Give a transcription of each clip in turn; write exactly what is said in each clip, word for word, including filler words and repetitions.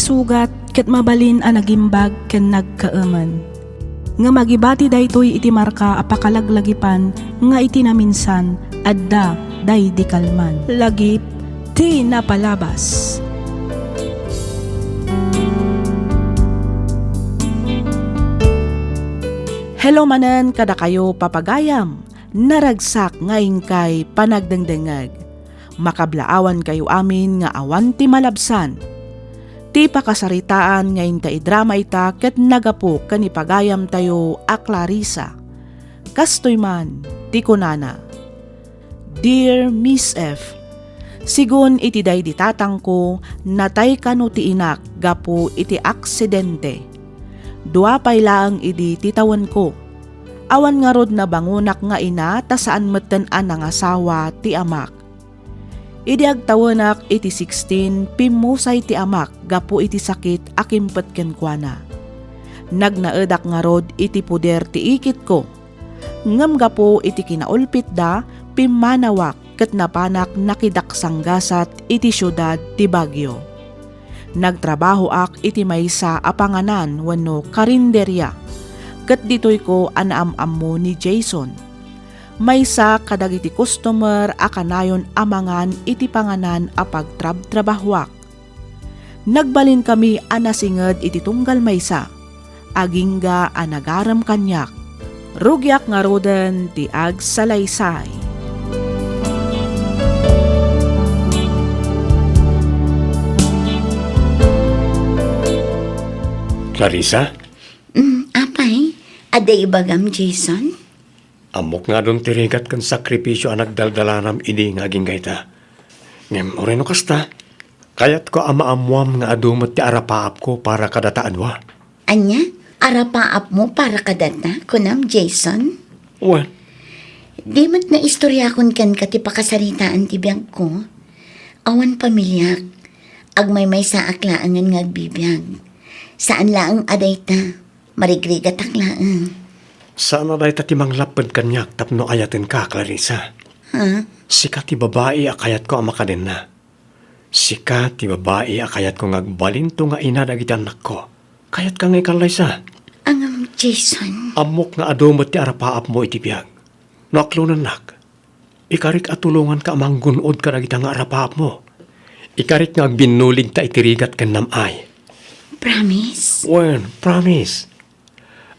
Sugat ket mabalin a nagimbag ken nagkaemen. Ngem agibati daytoy iti marka a pakalaglagipan nga iti naminsan, adda daydi kalman. Lagip ti napalabas. Hello manen kadakayo, papagayam. Naragsak nga inkay panagdengdengngeg. Makablaawankayo amin nga awan ti malabsan. Ti pakasaritaan nga inta idrama ita ket nagapu ken ni pagayamtayo a Clarissa. Kastoy man ti kunana, "Dear Miss F, sigun iti daydi tatangko, natay kano ti inak gapu iti aksidente. Dua pay laeng idi ti tawenko. Awan ngarud nabangonak nga ina ta saan metten a nangasawa ti amak. Idi agtawenak iti sixteen, pimmusay ti amak gapu iti sakit a kimpet kenkuana. Nagnaedak ngarud iti poder ti ikitko. Ngem gapu iti kinaulpitda, pimmanawak ket napanak nakidaksanggasat iti siudad ti Baguio. Nagtrabahoak iti maysa a panganan wenno karinderia, ket ditoyko a naam-ammo ni Jason. Maysa kadagiti customer a kanayon a mangan iti panganan a pagtrabtrabahoak. Nagbalinkami a nasinged iti tunggal maysa. Agingga a nagarem kaniak. Rugiak ngaruden ti agsalaysay." Clarissa? Mm, apay, adda ibagam, Jason? Ammok nga adun ti rigat ken sakripisio a nagdaldalanam idi nga agingga ita. Ngem uray no kasta, kayatko a maammuam nga adu met ti arapaapko para kadata a dua. Ania? Arapaapmo para kadata, kunam, Jason? Wen. Di met naistoriakon kenka ti pakasaritaan ti biagko. Awan pamiliak. Agmaymaysaak laengen nga agbibiag. Saan laeng a dayta. Marigrigatak laeng. Saan a dayta ti manglapped kaniak tapno ayatenka, Clarissa. Ha? Sika ti babai a kayatko a makadenna. Sika ti babai a kayatko nga agbalinto nga ina dagiti annakko. Kayatka nga ikallaysa. Ngem, Jason. Ammok nga adu met ti arapaapmo iti biag. No aklonennak, ikarik a tulonganka a manggun-od kadagita nga arapaapmo. Ikarik nga agbinnuligta iti rigat ken nam-ay. Promise? Wen, promise.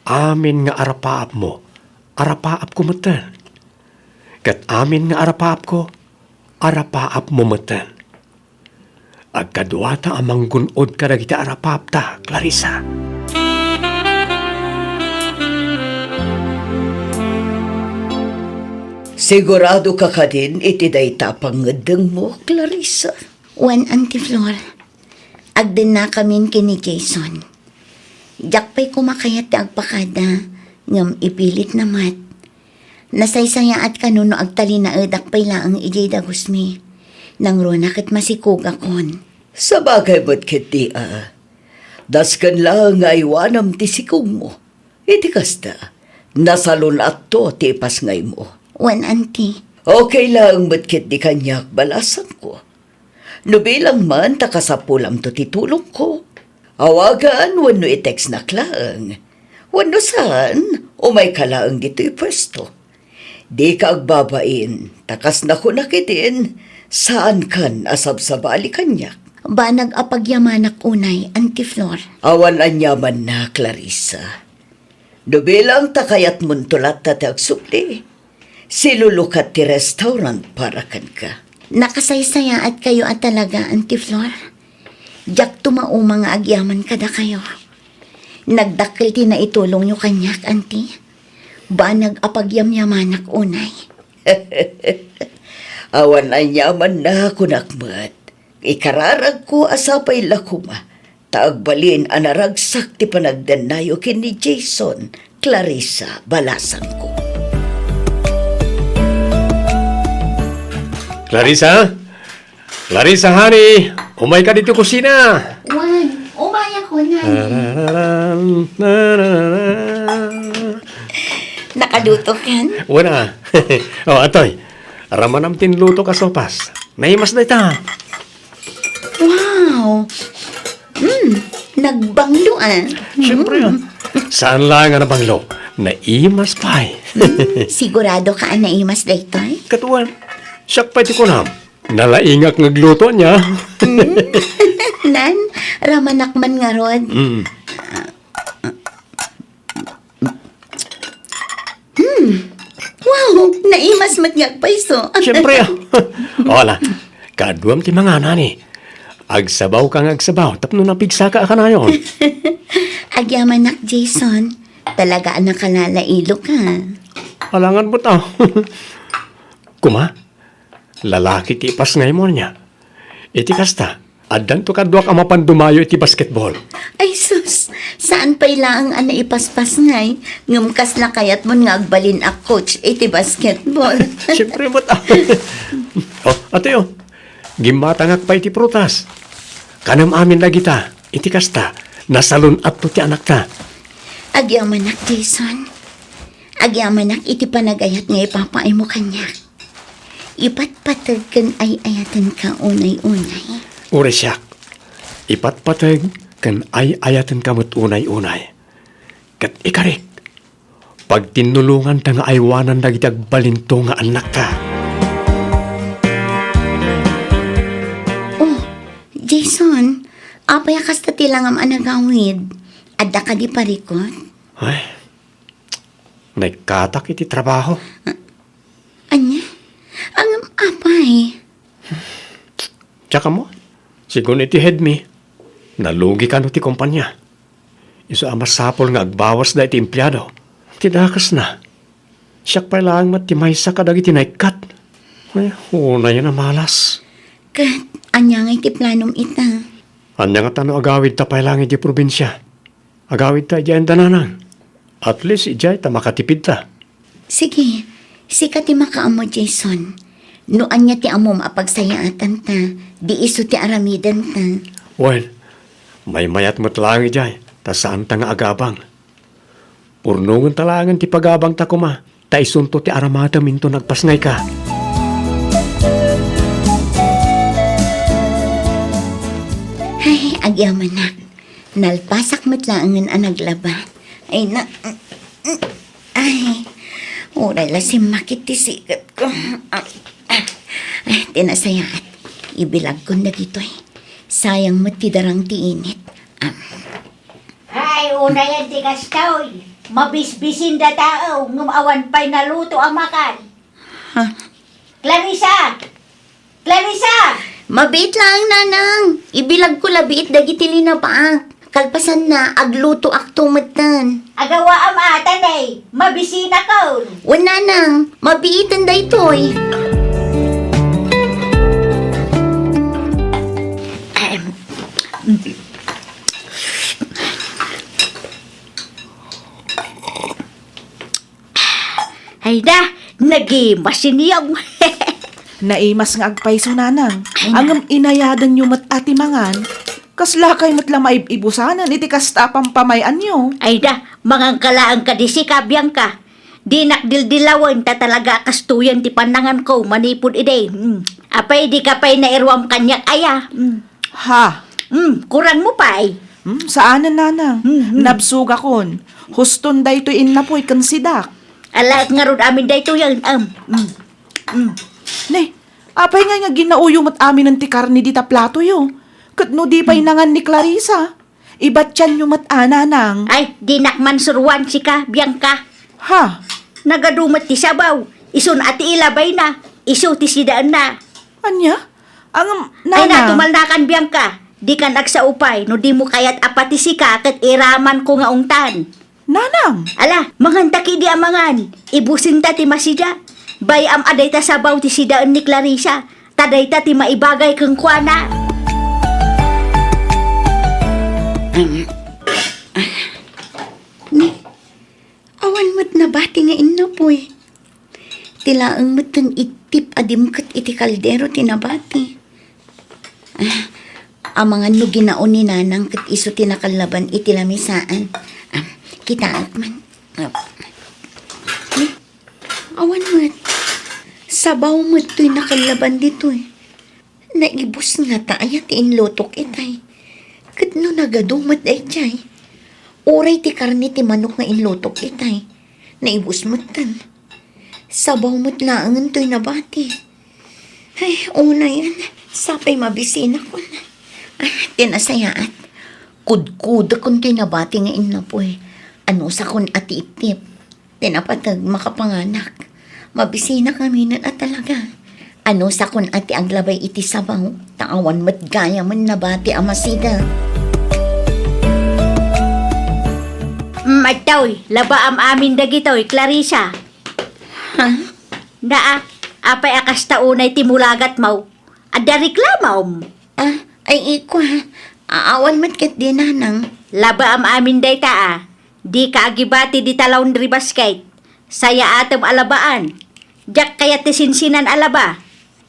Amin nga arapaapmo, arapaapko metten. Ket amin nga arapaapko, arapaapmo metten. Agkaduata a manggun-od kadagiti arapaapta, Clarissa. Siguradoka kadin iti dayta a pangngeddengmo, Clarissa? Wen, Auntie Flor. Agdennakamin ken ni Jason. Diak pay koma kayat ti agpakada, ngem ipilitna met. Nasaysayaat kano no agtalinaedak pay laeng idiay dagusmi. Nangruna ket masikogakon. Sabagay met ketdi a. Dasken laeng nga aywanam ti sikogmo. Iti kasta, nasalun-atto ti ipasngaymo. Wen, Auntie. Okay laeng met ketdi kaniak, balasangko. No bilang man ta kasapulamto ti tulongko, awagan wenno i-textnak laeng. Wenno saan, umayka laeng ditoy puesto. Dika agbabain, ta kas nakunak idin, saankan a sabsabali kaniak. Banag a pagyamanak unay, Auntie Flor. Awan aniamanna, Clarissa. No bilang ta kayatmonto latta ti agsubli, silulukat ti restaurant para kenka. Nakasaysayaatkayo a talaga, Auntie Flor. Diak tumauma nga agyaman kadakayo. Nagdakkel ti naitulongyo kaniak, Auntie. Banag a pagyamyamanak unay. Awan aniamanna, kunak met. Ikararagko a sapay la koma ta agbalin a naragsak ti panagdennayo ken ni Jason, Clarissa, balasangko. Clarissa? Clarissa, honey, umayka ditoy kusina. Wen, umayakon, honey. Tararan, tararan. Nakalutokan? Wen a. O, atoy. Ramanam ti inlutok a sopas. Naimas dayta. Wow! Hmm, nagbanglo, ah. Siyempre, ah. Saan lang nga nabanglo? Naimas pay. Hmm, sigurado ka a naimas daytoy? Katuan, siak pay ti kunam. Nalaingak nga agluto ania. Hmm. Nan, ramanak man ngarud. Hmm. Hmm. Wow! Naimas met nga agpayso. Siyempre, ah. Wala. Kaaduam ti mangan, honey. Agsabawka nga agsabaw tapno napigsaka a kanayon. Agyamanak, Jason. Talaga a nakalalailo ka. Alangan met, ah. Kuma, lalaki ti ipasngaymo ania. Iti kasta, addanto kaduak a mapan dumayo iti basketball. Ay sus, saan pay laeng a naipaspasngay, ngem kasla kayatmon nga agbalin a coach iti basketball. Siyempre met, ah. Oh, atoy, oh. Gimmatangak pay iti prutas. Kanem amin dagita, iti kasta, nasalun-atto ti anakta. Agyamanak, Jason. Agyamanak iti panagayat nga ipapaaymo kaniak. Ipatpateg ken ay-ayatenka unay-unay. Uray siak, ipatpateg ken ay-ayatenka met unay-unay. Ket ikarik, pagtinnulonganta nga aywanan dagiti agbalinto nga annakta. Oh, Jason, apay a kasta ti langam a nagawid? Adda kadi parikut? Ay, naikkatak iti trabaho. Ania? Ngem apay? Diak ammo. Segun iti head mi, nalugi kano ti kompania. Isu a masapul nga agbawasda iti empleado. Ti dakesna, siak pay laeng met ti maysa kadagiti naikkat. Ay, unayen a malas. Ket ania ngay ti planom ita? Ania ngata no agawidta pay laeng idiay probinsia? Agawidta idiay anda, nanang. At least idiay ta makatipidta. Sige, sika ti makaammo, Jason. No ania ti ammom a pagsayaatanta, di isu ti aramidenta. Wen, maymayat met laeng idiay, ta saanta nga agabang. Purnongenta laengen ti pagabangta koma, ta isunto ti aramadem inton agpasngayka. Ay, agyamanak. Nalpasak met laengen a naglaba. Ay, na, ay, uray la simmakit ti siketko. Ay, ti nasayaat. Ibilagkon dagitoy. Sayang met ti darang ti init. Am. Ay, unayen ti kastoy. Mabisbisin da tao, ngem awan pay naluto a makan. Ha? Clarissa! Clarissa! Mabiit laeng, nanang. Ibilagko la biit dagiti linabaak. Kalpasanna, aglutoakto metten. Agawaam a, tanay. Mabisinakon. Wen, nanang. Mabiiten daytoy. Ahem. Ay da, nagimas inyong. Naimas nga agpayso, nanang. Ay, na- Ngem inayadanyo met a ti mangan. Kaslakay met la maib-ibusanen iti kasta a pampamay-anyo. Ay da, manganka laeng kadi sika, Bianca. Dinak dildilawen ta talaga a kastoyen ti pannanganko manipud idi. Mm. Apay, dika pay nairuam kaniak aya? Mm. Ha? Mm, kurangmo pay. Hmm, saanen, nanang. Hmm, hmm. Nabsogakon. Huston daytoy innapoy ken sidak. Alaek ngarud amin daytoyen, am. Hmm. Hmm. Ne, apay ngay nga ginaoyo met aminen ti karne dita platoyo? Ket no di pay nangan ni Clarissa, ibatianyo met a, nanang. Ay, dinak man suroan sika, Bianca. Ha? Nagadu met ti sabaw. Isun a ti ilabayna. Isu ti sidaenna. Ania? Ngem, ay, nanang. Natumalnakan, Bianca. Dikan agsao pay no dimo kayat a pati sika ket iramanko nga ungtan. Nanang! Ala, manganta kidi a mangan. Ibusinta ti masida. Bay-am a dayta sabaw ti sidaen ni Clarissa. Ta dayta ti maibagay kenkuana. Ni, awan met nabati nga innapoy. Ti laeng metten ittip a dimket iti kaldero ti nabati. Ah, amangan no ginaon ni Nanang ket isu ti nakallaban iti lamisaan. Ah, kitaek man. Ah. Ni, awan met. Sabaw met toy nakallaban ditoy. Naibus ngata aya ti inlutok itay? Ket no nagadu met daydiay, uray ti karne ti manok nga inlutok itay, naibus metten. Sabaw met laengen toy nabati. Ay, unayen, sapay mabisinakon. Ah, ti nasayaat. Kudkudekon toy nabati nga innapoy. Anusakon a ti itip. Ti napateg makapanganak. Mabisinak ngaminen a talaga. Anusakon a ti aglabay iti sabaw, ta awan met gayamen nabati a masida. Madtoy, laba am-amin dagitoy, Clarissa. Ha? Naa, apay a kasta unay ti mulagatmo? Adda reklamom? Ah, ay, ikua. Awan met ket di, nanang. Laba am-amin dayta, a. Dika agibati dita laundry basket. Sayaatem a labaan. Diak kayat ti sinsinan a laba.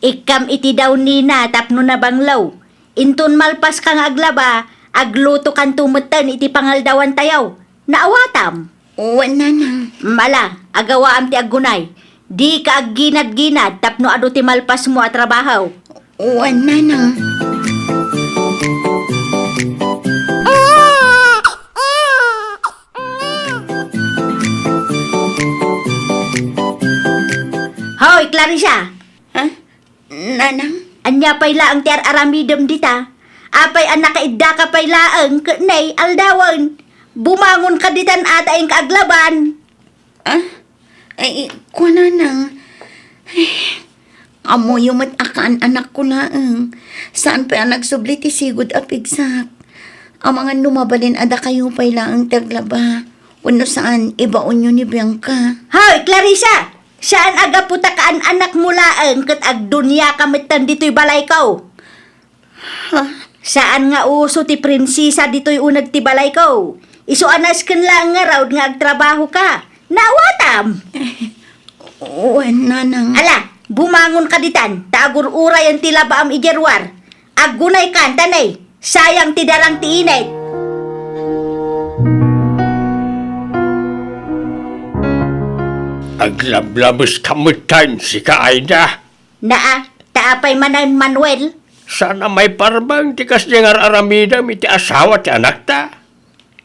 Ikkam iti dawnina tapno nabanglo. Inton malpaska nga aglaba, aglutokanto metten iti pangaldawantayo. Naawatam? Wen, nanang. Ala, agawaam ti aggunay. Dika agginadginad tapno adu ti malpasmo a trabaho. Wen, nanang. Hoy, Clarissa! Ha? Nanang? Ania pay laeng ti ar-aramidem dita? Apay a nakaiddaka pay laeng ket nay aldawen? Bumangonka ditan a ta inka aglaban. Ah? Ay, kua, nanang. Ay, ammoyo met a kaan-anakko laeng. Saan pay a nagsubli ti sigud a pigsak. Amangan no mabalin a dakayo pay laeng ti aglaba. Wenno saan, ibaonyo ni Bianca. Hoy, Clarissa! Saan a gapu ta kaan-anakmo laeng ket agduniaka metten ditoy balayko. Ha? Saan nga uso ti prinsesa ditoy uneg ti balayko. Isu a nasken laeng ngarud nga agtrabahoka. Naawatam? Wen, nanang. Ala, bumangonka ditan, ta agur-urayen ti labaam idiay ruar. Aggunaykan, ta nay, sayang ti darang ti init. Aglablabeska metten, sika, Aida. Naa, ta apay manen, Manuel? Saan a maiparbeng ti kasdiay nga ar-aramidem iti asawa ti anakta?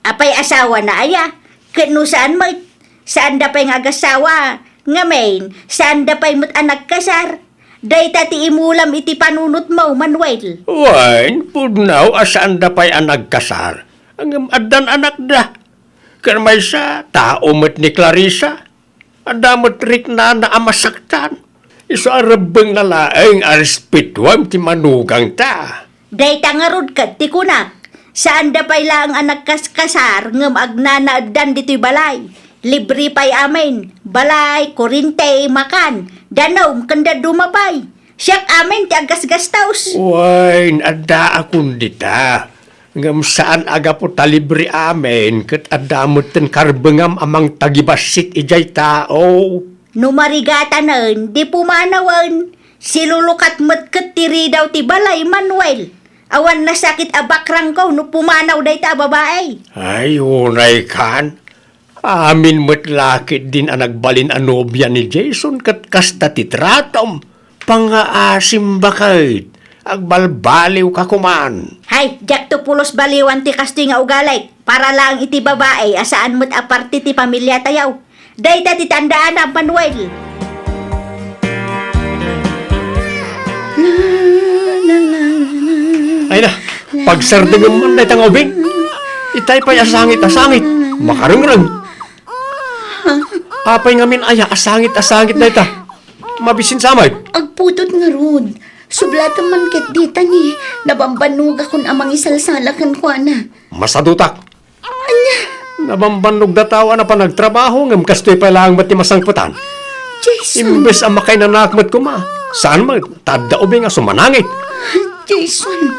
Apay asawana aya? Ket no saan met, saanda pay nga agasawa. Ngamin, saanda pay met a nagkasar. Dayta ti imulam iti panunotmo, Manuel. Wen, pudno a saanda pay a nagkasar. Ngem addan anakda. Ken maysa, tao met ni Clarissa. Adda met riknana a masaktan. Isu a rebbengna laeng a respetuem ti manugangta. Dayta ngarud ket ti kunak, saanda pay laeng a nagkaskasar ngem agnanaeddan ditoy balay. Libre pay amin, balay, kurente, makan, danum, ken dadduma pay. Siak amin ti aggasgastos. Wen, addaakon dita. Ngem saan a gapu ta libre amin ket adda metten karbengam a mangtagibassit idiay tao. No marigatanen, di pumanawen. Silulukat met ket ti ridaw ti balay, Manuel. Awan nasakit a bakrangko no pumanaw dayta a babai. Ay, unaykan. Amin met la ketdin a nagbalin a nobia ni Jason ket kasta ti tratom. Pangngaasim baket, agbalbaliwka koman. Hay, diakto pulos baliwan ti kastoy nga ugalik, para laeng iti babai a saan met a parte ti pamiliatayo. Dayta ti tandaanam, Manuel. Ay na, pagsardengem man dayta nga ubing. Itay pay a sangit a sangit, makarengreng. Apay ngamin aya a sangit a sangit dayta? Mabisin sa met. Agpudot ngarud. Sublatem man ket dita ni, nabambannogakon a mangisalsala kenkuana. Masadutak. Ania? Nabambannog da tao a napan agtrabaho ngem kastoy pay laeng met ti masangpetan. Jason. Imbes a makainanaak met koma, saan met, ta adda ubing a sumanangit. Jason.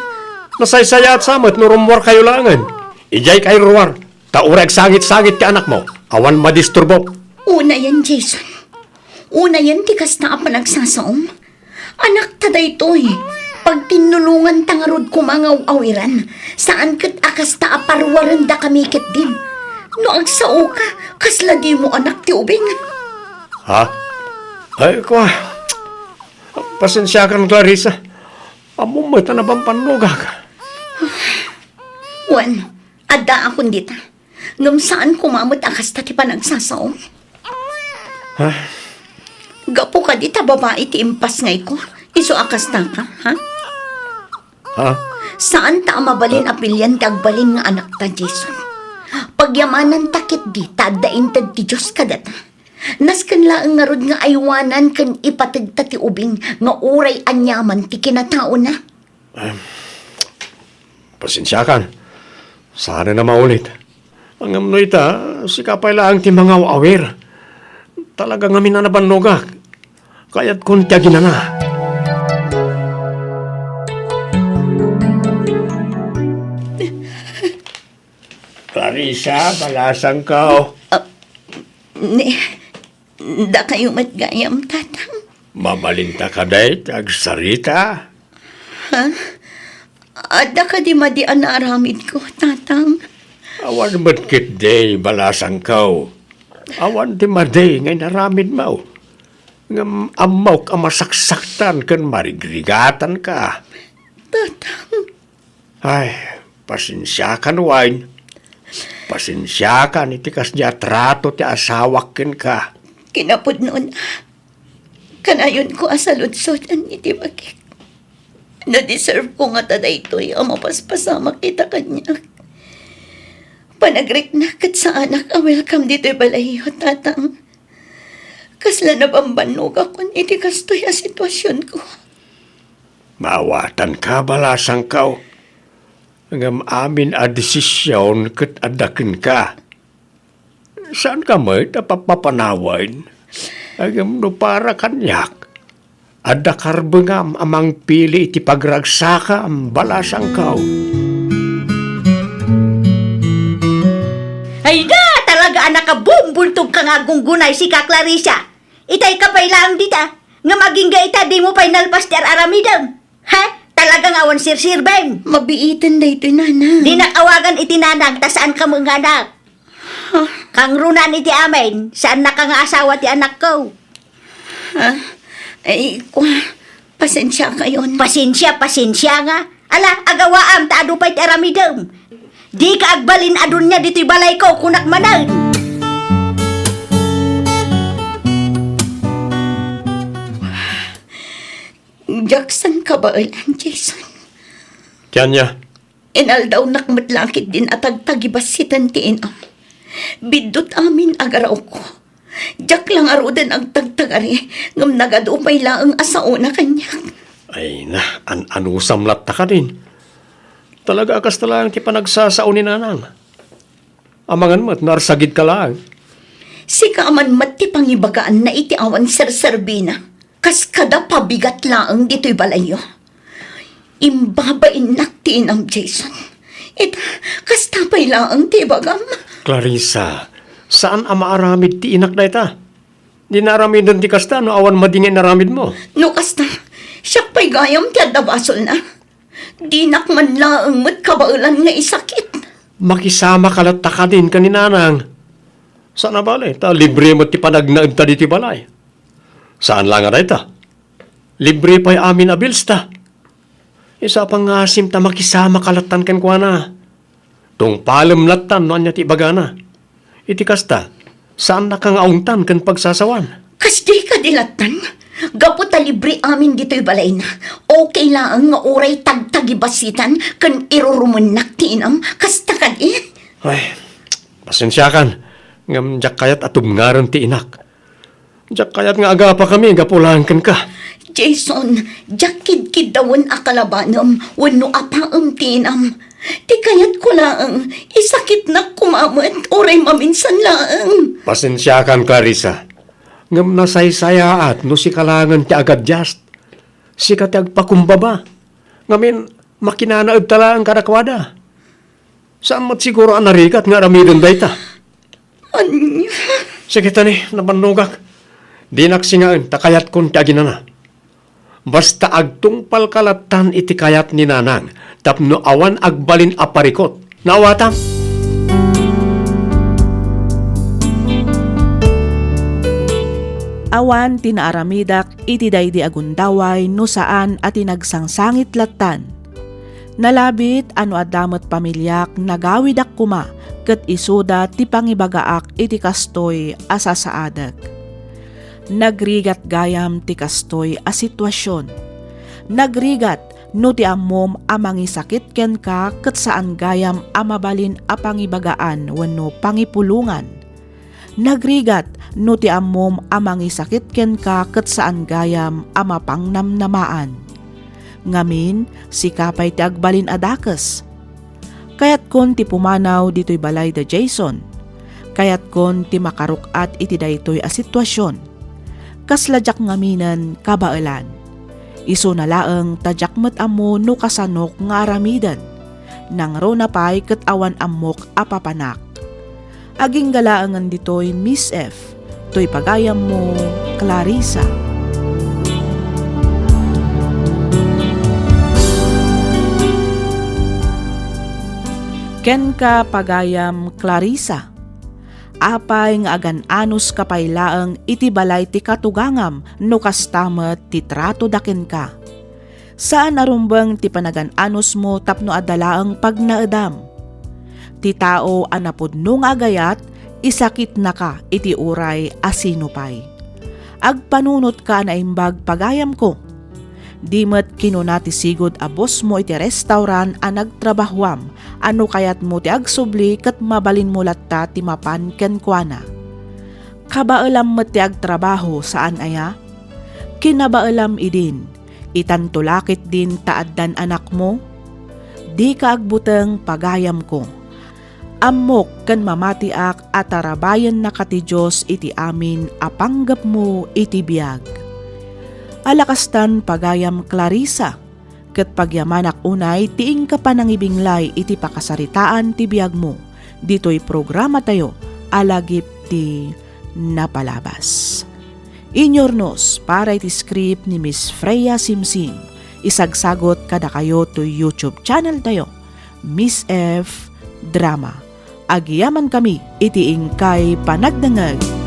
Nasaysayaat sa met no rummuarkayo laengen. Idiaykayo ruar. Ta uray agsangit-sangit ti anakmo, awan madisturbo. Unayen, Jason. Unayen ti kasta a panagsasaom. Anakta daytoy. Pagtinnulonganta ngarud koma nga aw-awiran. Saan ket a kasta a paruarendakami ketdin. No agsaoka, kasla dimo anak ti ubing. Ha? Ay, kua. Pasensiakan, Clarissa. Ammom met a nabambannogak. Wen, addaakon dita. Ngem saan koma met a kasta ti panagsasao. Ha? Gapu kadi ta babai ti impasngayko, isu a kastaka, ha? Ha? Saan ta a mabalin a pilian ti agbalin nga anakta, Jason. Pagyamananta ketdi ta adda inted ti Dios kadata. Nasken laeng ngarud nga aywanan ken ipategta ti ubing nga uray aniaman ti kinataona. Em, pasensiakan. Saan a maulit. Ngem no ita, sika pay laeng ti mangaw-awir. Talaga ngamin a nabannogak. Kayatkon ti aginana. Clarissa, balasangko. Ah, ni, dakayo met gayam, Tatang? Mabalinta kadi ti agsarita? Ha? Adda kadi madi a naaramidko, Tatang? Awan met ketdi, balasangko. Awan ti madi nga inaramidmo. Ngem ammok a masaksaktan ken marigrigatanka. Tatang. Ay, pasensiakan, Wine. Pasensiakan iti kasdiay a trato ti asawak kenka. Kinapudnona, kanayonko a saludsoden iti bagik. Nadeserveko ngata daytoy a mapaspasamak ita kaniak. Panagriknak ket saanak a welcome ditoy balayyo, Tatang. Kasla nabambannogakon iti kastoy a situasionko. Maawatanka, balasangko. Ngem amin a desisyon ket adda kenka. Saanka met a papapanawen? Ngem no para kaniak, adda karbengam a mangpili iti pagragsakam, balasangko. Ay na, talaga a nakabumbultog ka nga aggunggunay, sika, Clarissa. Itay ka pay laeng dita, ngem agingga ita, dimo pay nalpas ti ar-aramidem. Ha? Talaga nga awan sirsirbeng. Mabiiten daytoy, Nanang. Dinak awagan iti nanang, ta saan ka met nga anak. Ha? Kangrunan iti amin, saannaka nga asawa ti anakko. Ha? Ay, kwa, pasensiakayon. Pasensia, pasensia nga. Ala, agawaam, ta adu pay ti aramidem. Dika agbalin a dunia ditoy balayko, kunak manen. Diak saan kabaelan, Jason. Ti ania? Inaldawnak met la ketdin a tagtagibassitan ti inam. Biddut amin a garawko. Diak la ngaruden agtagtagari, ngem nagadu pay laeng a saona kaniak. Ay na, an-anusam latta kadin. Talaga a kasta laeng ti panagsasao ni Nanang. Amangan met no arsagidka laeng. Sika man met ti pangibagaanna iti awan serserbina. Kas kada pabigat laeng ditoy balayyo. Imbabainnak ti inam, Jason. Ita, kasta pay laeng ti ibagam. Clarissa, saan a maaramid ti inak dayta. Di naaramiden ti kasta no awan madi nga inaramidmo. No kasta, siak pay gayam ti adda basolna. Dinak man laeng met kabaelan nga isakit. Makisamaka latta kadin ken ni Nanang. Saan a bale, ta libre met ti panagnaedta ditoy balay. Saan la nga dayta. Libre pay amin a bills ta. Isu a pangngasim ta makisamaka lattan kenkuana. Tungpalem lattan no ania ti ibagana. Iti kasta, saannaka nga aungtan ken pagsasawan. Kasdi kadi lattan? Gapu ta libre amin ditoy balayna, okay laeng nga uray tagtagibassitan ken irurumennak ti inam. Kasta kadi? Ay, pasensiakan, ngem diak kayat a tubngaren ti inak. Diak kayat nga agapakami gapu laeng kenka. Jason, diak kidkiddawen a kalabanem wenno apaem ti inam. Ti kayatko laeng, isakitnak koma met uray maminsan laeng. Pasensiakan, Clarissa. Ngem nasaysayaat no sika laengen ti agadias. Sika ti agpakumbaba. Ngamin, makinanaedta laeng kadakuada. Saan met siguro a narigat nga aramiden dayta? Ania? Sige, tani, nabannogak. Dinak singaen ta kayatkon ti aginana. Basta agtungpalka lattan iti kayat ni Nanang tapno awan agbalin a parikut. Naawatam? Awan ti naaramidak iti daydi a gundaway no saan a ti nagsangsangit lattan. Nalabit a no adda met pamiliak, nagawidak koma ket isuda ti pangibagaak iti kastoy a sasaadek. Nagrigat gayam ti kastoy a situasion. Nagrigat no ti ammom a mangisakit kenka ket saan gayam a mabalin a pangibagaan wenno pangipulongan. Nagrigat no ti ammom a mangisakit kenka ket saan gayam a mapangnamnamaan. Ngamin, sika pay ti agbalin a dakes. Kayatkon ti pumanaw ditoy balay da Jason. Kayatkon ti makaruk-at iti daytoy a situasion. Kasla diak ngaminen kabaelan. Isuna laeng ta diak met ammo no kasanok nga aramiden. Nangruna pay ket awan ammok a papanak. Agingga laengen ditoy, Miss F, toy pagayammo, Clarissa. Kenka, pagayam Clarissa, apay nga agan-anuska pay laeng iti balay ti katugangam no kasta met ti tratoda kenka? Saan a rumbeng ti panagan-anusmo tapno adda laeng pagnaedam. Ti tao a napudno nga agayat, isakitnaka iti uray a sino pay. Agpanunotka a naimbag, pagayamko. Di met kinuna ti sigud a bossmo iti restaurant a nagtrabahoam a no kayatmo ti agsubli ket mabalinmo latta ti mapan kenkuana. Kabaelam met ti agtrabaho, saan aya? Kinabaelam idin, itanto la ketdin ta addan anakmo? Dika agbuteng, pagayamko. Ammok ken mamatiak a tarabaiennaka ti Dios iti amin a panggepmo iti biag. Ala kastan, pagayam Clarissa, ket pagyamanak unay ti inka panangibinglay iti pakasaritaan ti biagmo ditoy programatayo a Lagip ti Napalabas. Inyurnos para iti script ni Miss Freya Simsim. Isagsagot kadakayo toy YouTube channel tayo, Miss F Drama. Agyamankami iti inkay panagdengngeg.